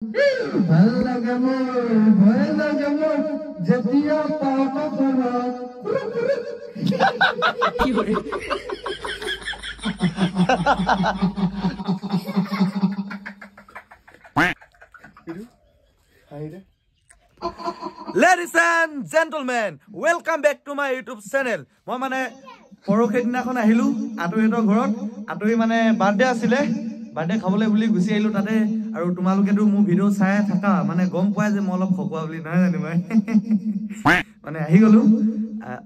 ভাল লাগে মোৰ, ভয় লাগে মোৰ, যেতিয়া পাওঁ কাষৰত। Ladies and gentlemen, welcome back to my YouTube channel. মই মানে পৰহি দিনাখন আহিলো আঁতৰিহঁতৰ ঘৰত। আঁতৰি মানে বাৰ্থডে আছিলে, বাৰ্থডে খাবলৈ বুলি গুচি আহিলো তাতে। আৰু তোমালোকেতো মোৰ ভিডিঅ' চাই থাকা, মানে গম পোৱাই যে মই অলপ খকুৱা বুলি, নহয় জানো? মই মানে আহি গলো।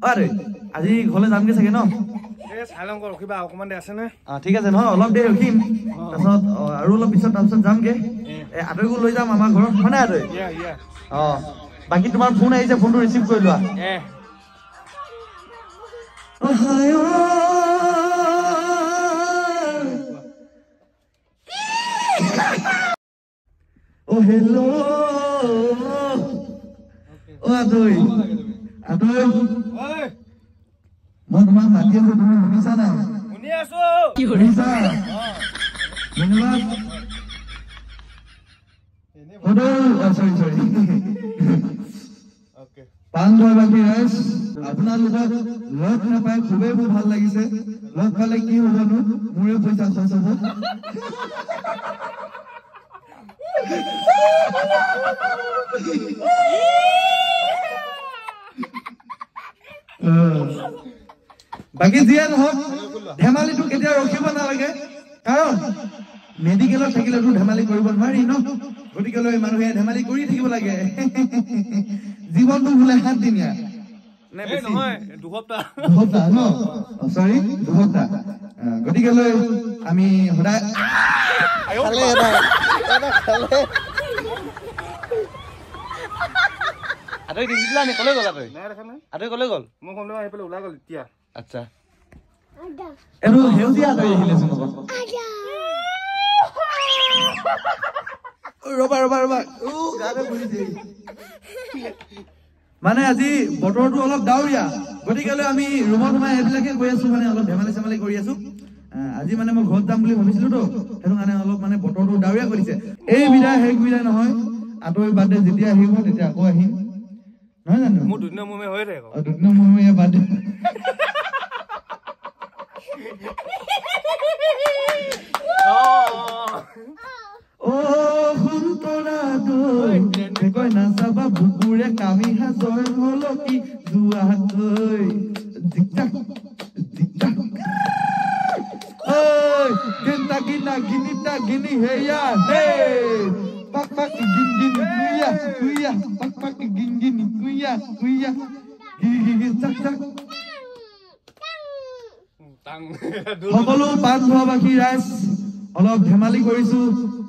অ আদৰি, আজি ঘৰলৈ যামগে চাগে ন? ৰখিবা অকণমান দেৰি আছে নে? অ ঠিক আছে, নহয় অলপ দেৰি ৰখিম, তাৰপিছত আৰু অলপ পিছত তাৰপিছত যামগে। আঁতৰিকো লৈ যাম আমাৰ ঘৰত, হয় নাই আঁতৰি? অ বাকী তোমাৰ ফোন আহিছে, ফোনটো ৰিচিভ কৰি লোৱা। অ হেল্ল', অ আদৈ, আদৈ, মই তোমাক মাতি আছো, তুমি শুনিছা নাই? শুনি আছো। শুনিছা? ধন্যবাদ। চৰি চৰি, পাণধোৱাবাসী ৰাইজ, আপোনালোকক লগ নাপাই খুবেই মোৰ ভাল লাগিছে। লগ পালে কি হ'বনো, মোৰে পইচা খৰচ হ'ব। বাকী যিয়ে নহওক, ধেমালিটো কেতিয়াও ৰখিব নালাগে, কাৰণ মেডিকেলত থাকিলেতো ধেমালি কৰিব নোৱাৰি ন। গতিকেলৈ মানুহে ধেমালি কৰি থাকিব লাগে। জীৱনটো বোলে 7 দিনীয়া দুসপ্তাহ দুসপ্তাহ ন, চৰি দুসপ্তাহ। গতিকেলৈ আমি সদায় খালে এটা খালে। আঁতৰি দেখিছিলা নি? কলৈ গ'ল আঁতৰি? নাই দেখা নাই। আঁতৰি কলৈ গ'ল? মই কম আহি পেলাই ওলাই গ'ল এতিয়া। আচ্ছা, এইটো সেউজীয়া আঁতৰি আহিলেচোন আকৌ। ৰ'বা ৰ'বা ৰ'বা, গাতে পৰিছে। মানে আজি বতৰটো অলপ ডাৱৰীয়া, গতিকেলৈ আমি ৰুমত সোমাই এইবিলাকে কৰি আছো, মানে অলপ ধেমালি চেমালি কৰি আছো। আজি মানে মই ঘৰত যাম বুলি ভাবিছিলো তো, সেইটো কাৰণে অলপ মানে বতৰটো ডাৱৰীয়া কৰিছে। এই বিদায় শেষ বিদায় নহয়, আঁতৰি বাৰ্থডে যেতিয়া আহিব তেতিয়া আকৌ আহিম, নহয় জানো? মোৰ দুদিনৰ মূৰে হৈ থাকে। দুদিনৰ মূৰে বাৰ্থডে। অ সোণতৰা দৈ নাচাবা, বুকুৰে কামি সাজয় হলকি যোৱাকৈ। জিকজাক জিকজাক ঐ, গিন্তা গিনা গিনিতা গিনি হেয়া হে, পাক পাক গিন গিন কুইয়া কুইয়া, পাক পাক গিন গিন কুইয়া কুইয়া, গিৰি গিৰি চাক চাক। সকলো পাণধোৱাবাসী ৰাইজ, অলপ ধেমালি কৰিছো,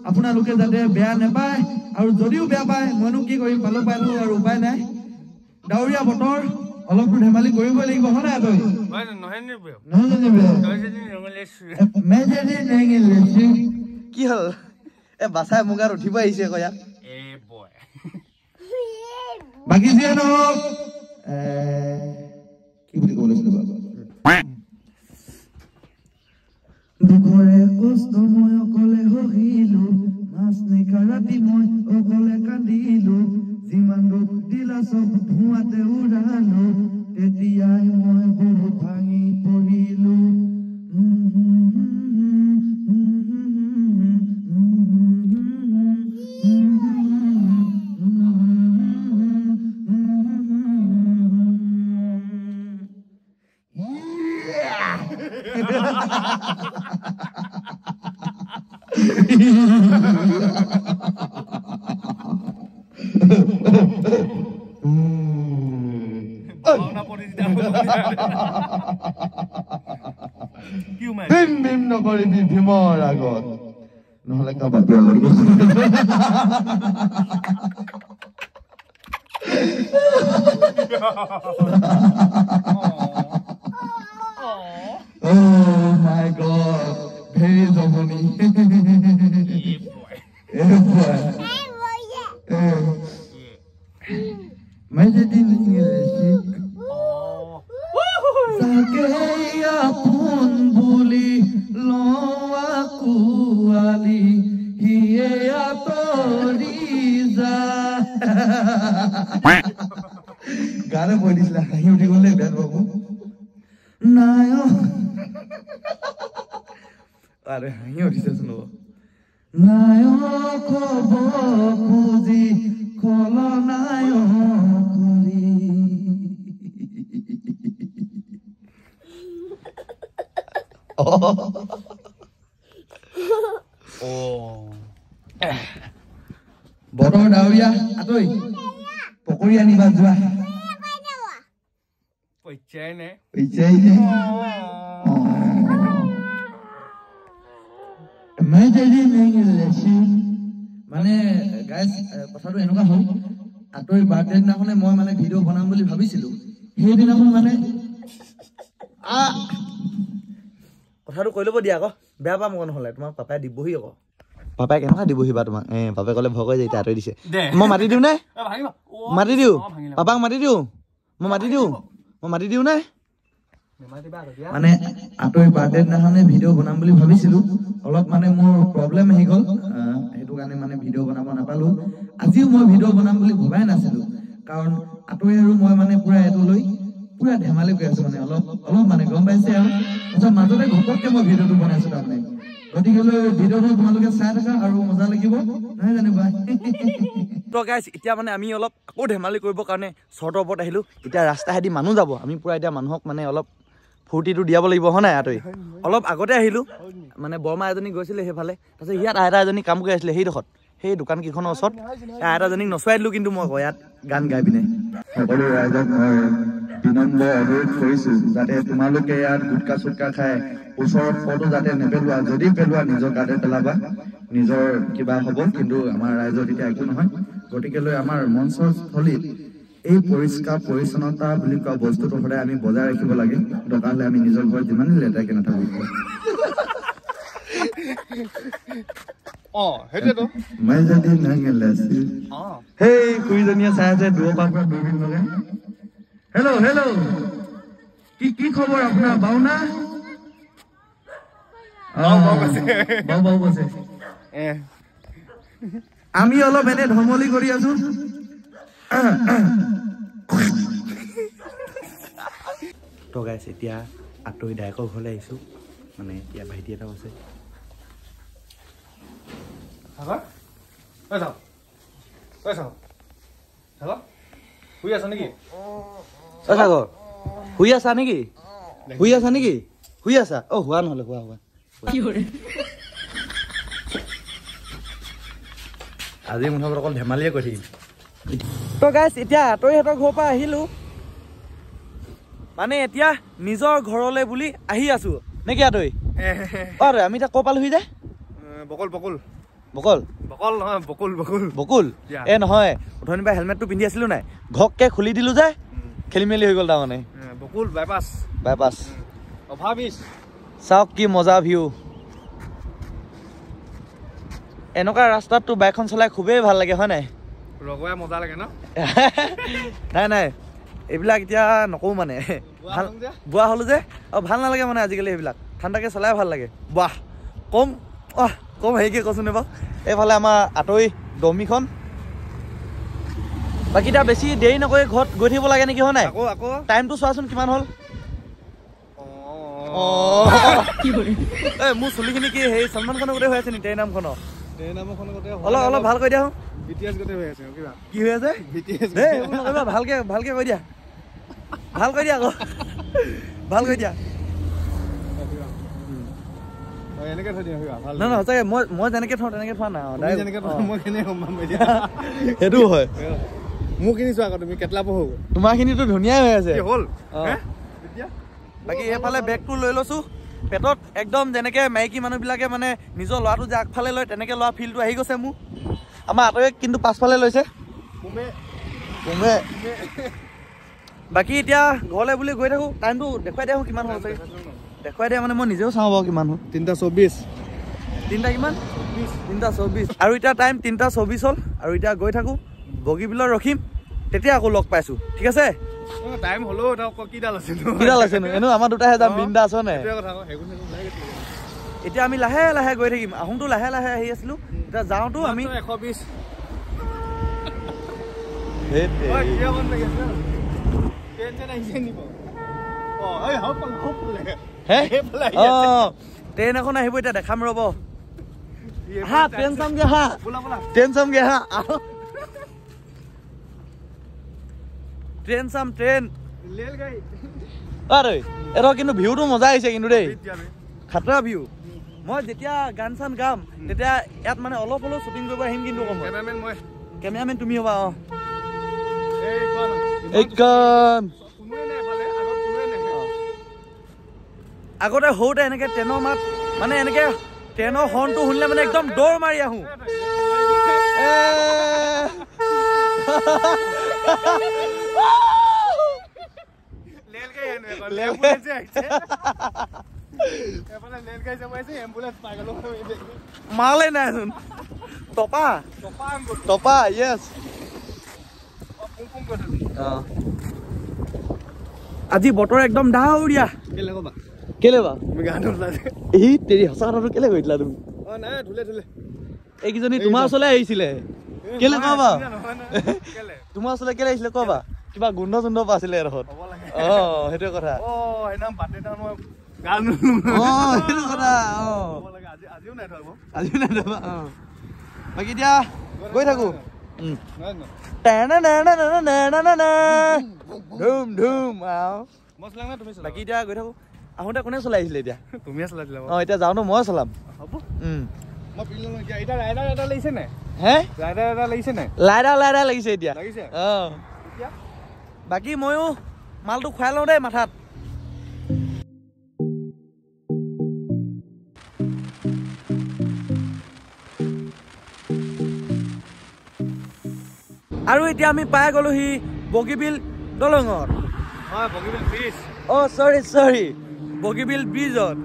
আপোনালোকে যাতে বেয়া নাপায়। আৰু যদিও বেয়া পায়, মইনো কি কৰিম, পালো পালো আৰু উপায় নাই। ডাৱৰীয়া বতৰ, অলপতো ধেমালি কৰিবই লাগিব, হয় নাই আতৰি? নহয়। কি হ'ল? এ বাচাই মোৰ গাত উঠিব আহিছে আকৌ ইয়াত। বাকী যিয়ে নহওক, কি বুলি ক'ব লৈছিলো? দুখৰে কষ্ট মই অকলে সহিলো, মাছ নিশা ৰাতি মই অকলে কান্দিলো। যিমান দুখ দিলা চব ধোঁৱাতে উৰালো, তেতিয়াই মই বহুত ভাঙি পৰিলো। ভীম ভীম নকৰিবি ভীমৰ আগত, নহলে কাৰোবাক বেয়া লাগিব। Oh my God, very জমনি। এ boy. মই যদি যাকে আপোন বুলি লোৱা কোৱালি, সিয়ে আঁতৰি গানে পৰি দিছিলে, হাঁহি উঠি গ'ল দেই, বেয়া বাবু নাই। আৰে হাঁহি উঠিছেচোন। নায়ক হব খুজি খলনায়ক কৰি। বতৰ ডাৱৰীয়া, আতৈ পকৰী আনিবা যোৱা। পইচাই নাই, পইচাই নাই। মানে গাইজ কথাটো এনেকুৱা হ'ল, আতৈৰ বাৰ্থডে দিনাখনে মই মানে ভিডিঅ' বনাম বুলি ভাবিছিলো। সেইদিনাখন মানে কথাটো কৈ ল'ব দিয়া আকৌ, বেয়া পাম আকৌ নহ'লে। তোমাক পাপাই দিবহি আকৌ। পাপাই কেনেকুৱা দিবহি বা তোমাক? এ পাপাই ক'লে ভয় কৰি যায়, এতিয়া আঁতৰি দিছে। মই মাতি দিওঁ নে? মাতি দিওঁ পাপাক, মাতি দিওঁ, মই মাতি দিওঁ, মই মাতি দিওঁ নে? মানে আতৈৰ বাৰ্থডে দিনাখনে ভিডিঅ' বনাম বুলি ভাবিছিলো, অলপ মানে মোৰ প্ৰব্লেম আহি গ'ল, সেইটো কাৰণে মানে ভিডিঅ' বনাব নাপালো। আজিও মই ভিডিঅ' বনাম বুলি ভবাই নাছিলো, কাৰণ আতৈ আৰু মই মানে পুৰা এইটো লৈ পুৰা ধেমালি কৰি আছো, মানে অলপ অলপ মানে গম পাইছে আৰু। তাৰপিছত মাজতে ঘপককে মই ভিডিঅ'টো বনাইছো তাৰমানে। গতিকেলৈ ভিডিঅ'টো তোমালোকে চাই থাকা আৰু মজা লাগিব, নহয় জানো ভাই? তো গাইজ এতিয়া মানে আমি অলপ আকৌ ধেমালি কৰিবৰ কাৰণে চৰ্টৰ ওপৰত আহিলোঁ। এতিয়া ৰাস্তাহেদি মানুহ যাব, আমি পুৰা এতিয়া মানুহক মানে অলপ ফূৰ্তিটো দিয়াব লাগিব, হয় নাই আতৈ? অলপ আগতে আহিলোঁ, মানে বৰমা এজনী গৈছিলে সেইফালে, তাৰপিছত ইয়াত আইতা এজনী কাম কৰি আছিলে সেইডোখৰত, সেই দোকানকেইখনৰ ওচৰত। আইতাজনীক নচুৱাই দিলোঁ, কিন্তু মই ইয়াত গান গাই পিনে। সকলো ৰাইজক মই বিনম্ৰ অনুৰোধ কৰিছোঁ যাতে তোমালোকে ইয়াত গুটকা চুটকা খাই ওচৰত ফটো যাতে নেপেলোৱা, যদি পেলোৱা নিজৰ গাতে পেলাবা, নিজৰ কিবা হ'ব, কিন্তু আমাৰ ৰাইজৰ তেতিয়া একো নহয়। গতিকেলৈ আমাৰ মঞ্চৰ স্থলীত এই পৰিষ্কাৰ পৰিচ্ছন্নতা বুলি কোৱা বস্তুটো সদায় আমি বজাই ৰাখিব লাগে। দৰকাৰ হ'লে আমি নিজৰ ঘৰত যিমানেই লেতেৰাকে নাথাকোঁ। সেই খুৰীজনীয়ে চাই আছে দূৰৰ পৰা, পুৰা দূৰবীন লগাই। হেল্ল' হেল্ল', কি কি খবৰ আপোনাৰ? বাওনা বাও বাও কৈছে। আমি অলপ এনে ধমলি কৰি আছো। তো গাইছ এতিয়া আতৈ দায়েকৰ ঘৰলৈ আহিছো, মানে এতিয়া ভাইটি এটাও আছে। শুই আছা নেকি? সাগৰ শুই আছা নেকি? শুই আছা নেকি? শুই আছা? অ হোৱা নহ'লে হোৱা হোৱা। আজি মুঠতে অকল ধেমালিয়ে কৰি থাকিম। তো গাইছ এতিয়া আতৈহঁতৰ ঘৰৰ পৰা আহিলো, মানে এতিয়া নিজৰ ঘৰলৈ বুলি আহি আছো নেকি আতৈ? অ আতৈ, আমি এতিয়া ক'ৰ পালোহি যে? বকল বকল বকল বকল নহয়, বকুল বকুল বকুল। এ নহয়, অথনিৰ পৰা হেলমেটটো পিন্ধি আছিলো নাই, ঘৰকে খুলি দিলো যে খেলি মেলি হৈ গ'ল তাৰমানে। বকুল বাইপাছ, বাইপাছ অভাবিছ। চাওক কি মজা ভিউ। এনেকুৱা ৰাস্তাততো বাইকখন চলাই খুবেই ভাল লাগে, হয় নাই? লগোৱাই মজা লাগে ন? নাই নাই, এইবিলাক এতিয়া নকওঁ মানে, ভাল বোৱা হ'লো যে আৰু ভাল নালাগে মানে আজিকালি সেইবিলাক। ঠাণ্ডাকৈ চলাই ভাল লাগে। বাহ কম অহ কম হেৰিকে কচোন এবাৰ। এইফালে আমাৰ আতৈ দমিখন। বাকী এতিয়া বেছি দেৰি নকৰি ঘৰত গৈ থাকিব লাগে নেকি, হয় নাই? আকৌ টাইমটো চোৱাচোন কিমান হ'ল। এই মোৰ চুলিখিনি কি হেৰি সলমান খানৰ গোটেই হৈ আছে নি? তেৰে নামখনৰ অলপ অলপ ভাল কৰি দিয়া। কি হৈ আছে? ভালকে ভালকে কৈ দিয়া, ভাল কৰি দিয়া আকৌ, ভাল কৰি দিয়া। নহয় নহয়, সঁচাকে মই যেনেকে থওঁ তেনেকে থোৱা নাই। সেইটো হয়। মোৰখিনি চোৱা আকৌ, তুমি কেটলা পঢ়ো। তোমাৰখিনিতো ধুনীয়াই হৈ আছে। হ'ল। বাকী এইফালে বেগটো লৈ লৈছো, পেটত একদম যেনেকে মাইকী মানুহবিলাকে মানে নিজৰ ল'ৰাটো যে আগফালে লয় তেনেকে লোৱা ফিল্ডটো আহি গৈছে মোৰ। আমাৰ আতৈয়ে কিন্তু পাছফালে লৈছে। বাকী এতিয়া ঘৰলৈ বুলি গৈ থাকোঁ। টাইমটো দেখুৱাই দিয়া কিমান হ'ল চাগে, দেখুৱাই দিয়া মানে মই নিজেও চাওঁ বাৰু কিমান হ'ল। 3:24। তিনিটা কিমান? 3:24। আৰু এতিয়া টাইম 3:24 হ'ল আৰু এতিয়া গৈ থাকোঁ। বগীবিলত ৰখিম, তেতিয়া আকৌ লগ পাইছোঁ, ঠিক আছে? টাইম হ'লেও কিডাল আছে, কিডাল আছে এনেও আমাৰ দুটাহে যাম, বিন্দা আছ নে? এতিয়া আমি লাহে লাহে গৈ থাকিম। আহোঁতো লাহে লাহে আহি আছিলোঁ, এতিয়া যাওঁতো আমি 120। ট্ৰেইন এখন আহিব এতিয়া দেখাম ৰ'ব। হা ট্ৰেইন চামগে, হা ট্ৰেইন চামগে, হা ট্ৰেইন চাম ট্ৰেইন। আৰে এইটো কিন্তু ভিউটো মজা আহিছে কিন্তু দেই, খাতৰা ভিউ। মই যেতিয়া গান চান গাম তেতিয়া ইয়াত মানে অলপ হ'লেও শ্বুটিং কৰিব আহিম কিন্তু। কেমেৰামেন তুমি হ'বা। অঁ এইখন আগতে সৰুতে এনেকে ট্ৰেইনৰ মাত মানে এনেকে ট্ৰেইনৰ হৰ্ণটো শুনিলে মানে একদম দৌৰ মাৰি আহোঁ। মালে নাইচোন টপা টপা। য়েছ আজি বতৰ একদম ডাৱৰীয়া। কেলে বা এই তেৰি সঁচা কথাটো কেলে কৈ দিলা তুমি? এইকেইজনী তোমাৰ ওচৰলৈ আহিছিলে কেলে কোৱা? তোমাৰ ওচৰলৈ কেলে আহিছিলে কোৱা? কিবা গোন্ধ চোন্ধ পাইছিলে এডোখৰত। অ সেইটো কথা, সেইটো কথা। আজিও নাই ধোৱা। বাকী এতিয়া গৈ থাকো। ধুম ধুম। বাকী এতিয়া গৈ থাকো। আহোঁতে কোনে চলাই আহিছিলে? এতিয়া তুমিয়ে চলাই দিলা। অঁ এতিয়া যাওঁ ন মই চলাম। লাইডাৰ লাগিছে এতিয়া। অঁ বাকী ময়ো মালটো খুৱাই লওঁ দেই মাথাত। আৰু এতিয়া আমি পাই গ'লোহি বগীবিল দলঙত। বগীবিল ব্ৰিজ। অঁ চৰি চৰি, বগীবিল ব্ৰিজত।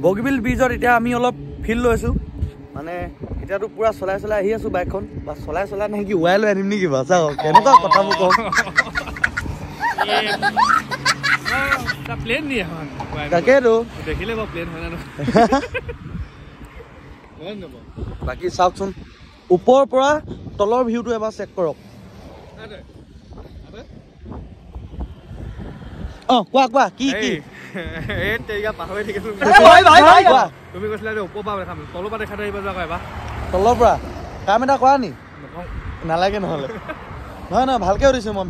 বগীবিল ব্ৰিজত এতিয়া আমি অলপ ফিল লৈছোঁ। মানে এতিয়াতো পূৰা চলাই চলাই আহি আছোঁ বাইকখন, বা চলাই চলাই নাই কি উৱাই লৈ আনিম নেকি বাৰু? চাওক কেনেকুৱা কথাবোৰ কওঁ। তাকেতো বাকী চাওকচোন ওপৰৰ পৰা তলৰ ভিউটো এবাৰ চেক কৰক। অঁ কোৱা কোৱা কি কি? তলৰ পৰা কাম এটা কৰা নি? নালাগে নহ'লে। নহয় নহয় ভালকে সুধিছোঁ মই,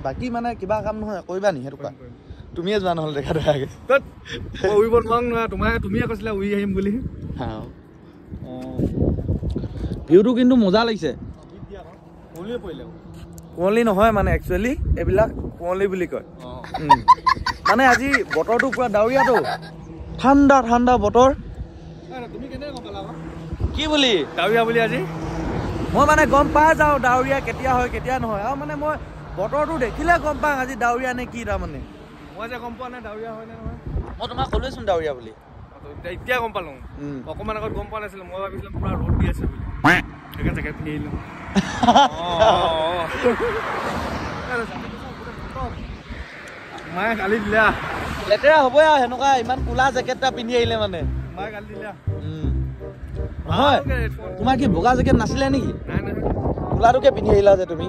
বাকী মানে কিবা কাম নহয় কৰিবা নি সেইটো কোৱা? তুমিয়ে যোৱা নহ'লে দেখা দেখাকে। ভিউটো কিন্তু মজা লাগিছে। কুঁৱলী নহয় মানে একচুৱেলি এইবিলাক কুঁৱলী বুলি কয়। মানে আজি বতৰটো পুৰা ডাৱৰীয়াটো, ঠাণ্ডা ঠাণ্ডা বতৰ। কি বুলি ডাৱৰীয়া বুলি আজি মই মানে গম পাই যাওঁ ডাৱৰীয়া কেতিয়া হয় কেতিয়া নহয়। আৰু মানে মই বতৰটো দেখিলে গম পাওঁ আজি ডাৱৰীয়া নে কি। তাৰমানে মই যে গম পোৱা নাই ডাৱৰীয়া হয় নে নহয়। মই তোমাক ক'লোৱেচোন ডাৱৰীয়া বুলি। এতিয়া গম পালোঁ, অকণমান আগত গম পোৱা নাছিলোঁ। মই ভাবিছিলোঁ পুৰা ৰ'দ দি আছে বুলি, সেইকাৰণে জেকেট পিন্ধি আহিলোঁ। মায়ে গালি দিলা। লেতেৰা হ'বই আৰু সেনেকুৱা ইমান ক'লা জেকেট এটা পিন্ধি আহিলে মানে। মায়ে গালি দিলা। নহয় তোমাৰ কি বগা জেকেট নাছিলে নেকি? ক'লাটোকে পিন্ধি আহিলা যে তুমি।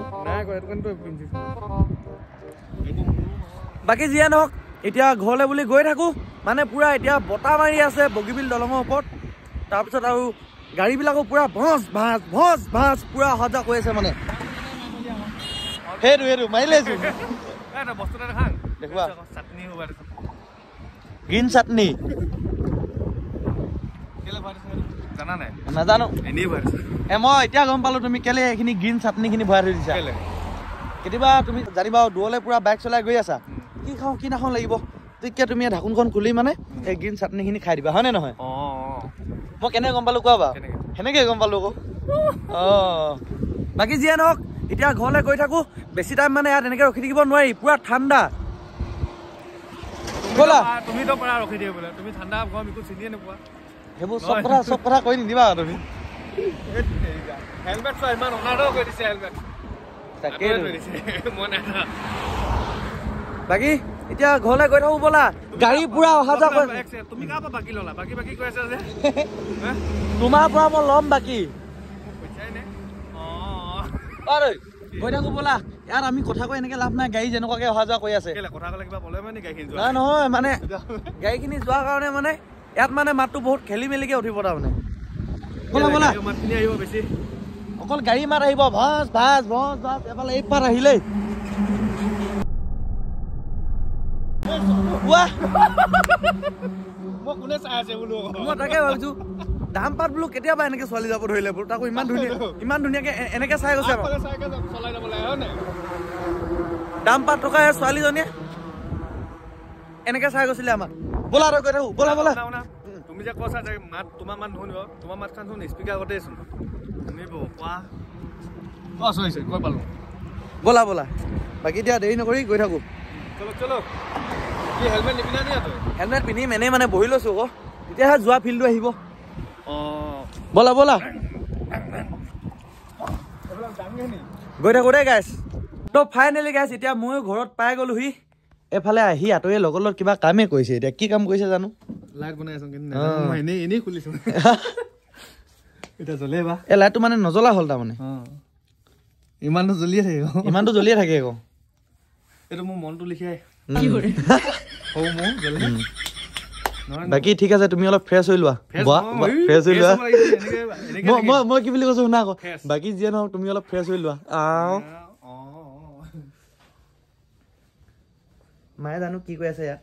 বাকী যিয়ে নহওক এতিয়া ঘৰলৈ বুলি গৈ থাকোঁ। মানে পূৰা এতিয়া বতাহ মাৰি আছে বগীবিল দলঙৰ ওপৰত। তাৰপিছত আৰু গাড়ীবিলাকো পূৰা ভঁচ ভাঁচ ভঁচ ভাঁচ পূৰা অহা যোৱা কৰি আছে মানে। সেইটো সেইটো মাৰিলেচোন। দেখুৱা গ্ৰীণ চাটনি নাজানো। মই এতিয়া গম পালো তুমি কেলে এইখিনি গ্ৰীণ চাটনিখিনি ভৰাই থৈ দিছা। কেতিয়াবা তুমি জানিবা দূৰলৈ পূৰা বাইক চলাই গৈ আছা, কি খাওঁ কি নাখাওঁ লাগিব, তেতিয়া তুমি ঢাকোনখন খুলি মানে এই গ্ৰীণ চাটনিখিনি খাই দিবা, হয়নে নহয়? মই কেনেকৈ গম পালো কোৱা বাৰু? সেনেকৈ গম পালো আকৌ। অঁ বাকী যিয়ে নহওক এতিয়া ঘৰলৈ গৈ থাকোঁ। বেছি টাইম মানে ইয়াত এনেকৈ ৰখি থাকিব নোৱাৰি, পূৰা ঠাণ্ডা। তুমিতো পাৰা ৰখি থাকিবলৈ, তুমি ঠাণ্ডা গৰম একো চিনিয়ে নোপোৱা। সেইবোৰ চব কথা কৈ নিদিবা তুমি। হেলমেট চোৱা ইমান অনাদৰ কৰি দিছে হেলমেট। তাকে মই নাই। বাকী এতিয়া ঘৰলৈ গৈ থাকো ব'লা, গাড়ী পুৰা অহা যোৱা কৰি। তুমি কাৰ পৰা বাকী ল'লা? বাকী বাকী কৈ আছা যে তোমাৰ পৰা মই ল'ম বাকী। গৈ থাকো ব'লা, ইয়াত আমি কথা কৈ এনেকে লাভ নাই, গাড়ী যেনেকুৱাকে অহা যোৱা কৰি আছে। নাই নহয়, মানে গাড়ীখিনি যোৱাৰ কাৰণে মানে ইয়াত মানে মাতটো বহুত খেলি মেলিকে উঠিব তাৰমানে। ব'লা ব'লা, অকল গাড়ী মাত আহিব, ভাজ ভাজ ভজ ভাজ। এফালে এই পাত আহিলেই মই তাকে ভাবিছো, দাম পাত বোলো কেতিয়াবা এনেকে ছোৱালী যাব ধৰিলে বোলো, তাকো ইমান ধুনীয়া, ইমান ধুনীয়াকে এনেকে চাই গৈছে। দাম পাত থকা ছোৱালীজনীয়ে এনেকে চাই গৈছিলে আমাক। ব'লা তই গৈ থাকো, ব'লা ব'লা। তুমি যে কৈছা যে মাত, তোমাৰ মাত নুশুনিব, তোমাৰ মাতখন চোন স্পীকাৰ আগতেই চোন শুনিব। কোৱা কোৱা, চলিছে কৈ পালো। ব'লা ব'লা, বাকী এতিয়া দেৰি নকৰি গৈ থাকো। চলো চলো। কি হেলমেট নিপিন্ধা নি? হেলমেট পিন্ধিম, এনেই মানে বহি লৈছো আকৌ, তেতিয়াহে যোৱা ফিল্ডটো আহিব। ব'লা ব'লা, গৈ থাকো দেই গাইছ। তো ফাইনেলি গাইছ, এতিয়া ময়ো ঘৰত পাই গ'লোহি। এইফালে আহি আঁতৰি লগৰ লগত কিবা কামেই কৰিছে, এতিয়া কি কাম কৰিছে জানো। লাইট বনাই আছো, এনেই এনেই খুলিছো, এতিয়া জ্বলে বা। এই লাইটটো মানে নজ্বলা হ'ল তাৰমানে, ইমানটো জ্বলিয়ে থাকে, ইমানটো জ্বলিয়ে থাকে আকৌ। এইটো মোৰ মনটো লিখিয়াই। বাকী ঠিক আছে, তুমি অলপ ফ্ৰেছ হৈ লোৱা, ফ্ৰেছ হৈ লোৱা। মই কি বুলি কৈছো শুনা আকৌ, বাকী যিয়ে নহওক তুমি অলপ ফ্ৰেছ হৈ লোৱা। মায়ে জানো কি কৈ আছে ইয়াত।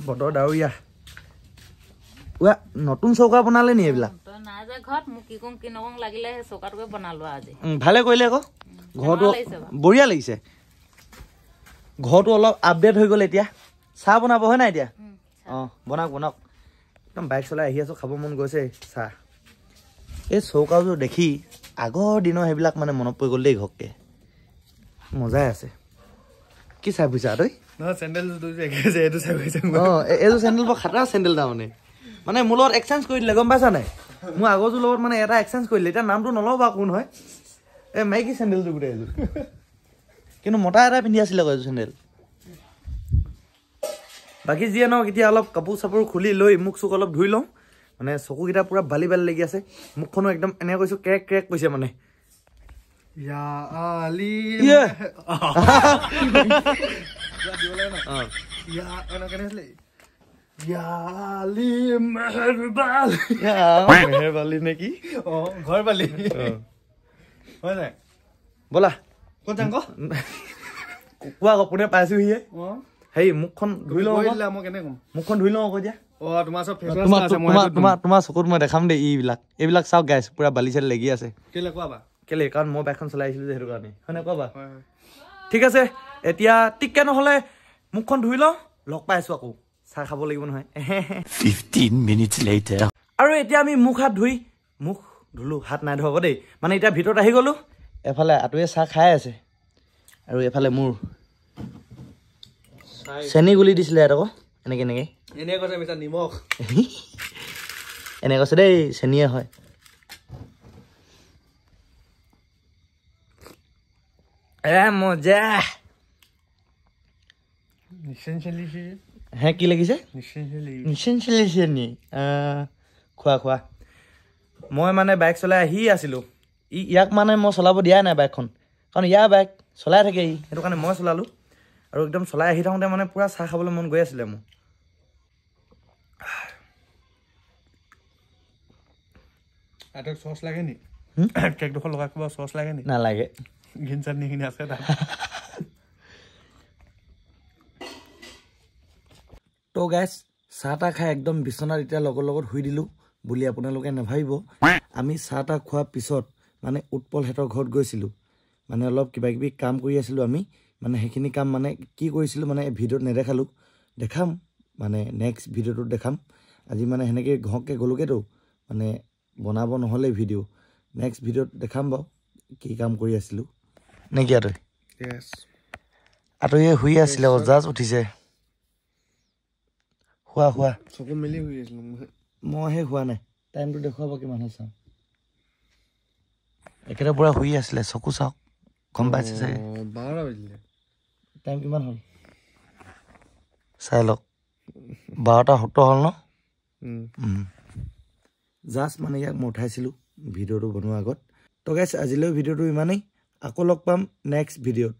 বতৰ ডাৱৰীয়া। নতুন চৌকা বনালে নি এইবিলাক? ভালে কৰিলে আকৌ, ঘৰটো বঢ়িয়া লাগিছে, ঘৰটো অলপ আপডেট হৈ গ'ল। এতিয়া চাহ বনাব হয় নাই এতিয়া? অঁ বনাওক বনাওক, একদম বাইক চলাই আহি আছোঁ, খাব মন গৈছে চাহ। এই চৌকাযোৰ দেখি আগৰ দিনৰ সেইবিলাক মানে মনত পৰি গ'ল দেই, ঘৰকে মজাই আছে। কি চাই বুজিছা তই? অঁ এইযোৰ চেণ্ডেল বৰ খাতৰা চেণ্ডেল তাৰমানে, মানে মোৰ লগত এক্সচেঞ্জ কৰি দিলে, গম পাইছা নাই? মোৰ আগৰযোৰ লগত মানে এটা এক্সচেঞ্জ কৰি দিলে, এতিয়া নামটো নলওঁ বাৰু কোন হয়। এই মাইকী চেণ্ডেলযোৰ গোটেই এইযোৰ, কিন্তু মতা এটা পিন্ধি আছিলে আকৌ এইযোৰ চেণ্ডেল। বাকী যিয়ে নহওক, এতিয়া অলপ কাপোৰ চাপোৰ খুলি লৈ মুখ চুখ অলপ ধুই লওঁ, মানে চকুকেইটা পূৰা বালি বালি লাগি আছে, মুখখনো একদম এনেকৈ কৈছোঁ ক্ৰেক ক্ৰেক কৈছে মানে। নেকি ঘৰ বালি হয় নাই? ব'লা কোৱা আকৌ, কোনে পাইছোহিয়ে। হেৰি মুখখন ধুই লওঁ, মুখখন ধুই লওঁ আকৌ এতিয়া। তোমাৰ চকুত মই দেখাম দেই এইবিলাক, এইবিলাক চাওক গাইছ, পুৰা বালি চালি লাগি আছে। কেলে? কাৰণ মই বাইকখন চলাই আহিছিলো যে, সেইটো কাৰণে, হয় নাই কোৱা? ঠিক আছে, এতিয়া টিককে নহ'লে মুখখন ধুই লওঁ, লগ পাই আছো আকৌ, চাহ খাব লাগিব নহয়। 15 minutes later. আৰু এতিয়া আমি মুখ হাত ধুই, মুখ ধুলো, হাত নাই ধুৱাব দেই, মানে এতিয়া ভিতৰত আহি গ'লো। এফালে আঁতৰে চাহ খাই আছে, আৰু এফালে মোৰ চেনি গুলি দিছিলে ইয়াত আকৌ, এনেকে এনেকে নিমখ এনে কৈছে দেই, চেনিয়ে হয়। এ মজা হে, কি লাগিছে? নি খোৱা খোৱা। মই মানে বাইক চলাই আহি আছিলোঁ, ইয়াক মানে মই চলাব দিয়া নাই বাইকখন, কাৰণ ইয়াৰ বাইক চলাই থাকে ই, সেইটো কাৰণে মই চলালোঁ। আৰু একদম চলাই আহি থাকোঁতে মানে পূৰা চাহ খাবলৈ মন গৈ আছিলে মোৰ। চচ লাগে নি? কেকডোখৰ লগাই কিবা চচ লাগে নি? নালাগে, গ্ৰীণ চাটনিখিনি আছে তাত। তো গাইছ, চাহ তাহ খাই একদম বিচনাত এতিয়া লগৰ লগত শুই দিলোঁ বুলি আপোনালোকে নাভাবিব। আমি চাহ তাহ খোৱাৰ পিছত মানে উৎপলহঁতৰ ঘৰত গৈছিলোঁ, মানে অলপ কিবা কিবি কাম কৰি আছিলোঁ আমি, মানে সেইখিনি কাম মানে কি কৰিছিলোঁ মানে ভিডিঅ'ত নেদেখালোঁ, দেখাম মানে নেক্সট ভিডিঅ'টোত দেখাম। আজি মানে সেনেকৈ ঘৰকৈ গ'লোগৈতো, মানে বনাব নহ'লে ভিডিঅ', নেক্সট ভিডিঅ'ত দেখাম বাৰু কি কাম কৰি আছিলোঁ। নে কি আঁতৰি? আঁতৰিয়ে শুই আছিলে আকৌ, জাষ্ট উঠিছে। শোৱা শোৱা, চকু মেলি শুই আছিলোঁ মইহে, শোৱা নাই। টাইমটো দেখুৱাব কিমান হ'ল চাওঁ। একেটা পূৰা শুই আছিলে, চকু চাওক গম পাইছে চাগে। 12টা বাজিলে। টাইম কিমান হ'ল চাই লওক, 12:17 হ'ল ন? জাষ্ট মানে ইয়াক মই উঠাইছিলোঁ ভিডিঅ'টো বনোৱাৰ আগত। তো গাইছ, আজিলৈ ভিডিঅ'টো ইমানেই, আকৌ লগ পাম নেক্সট ভিডিঅ'ত।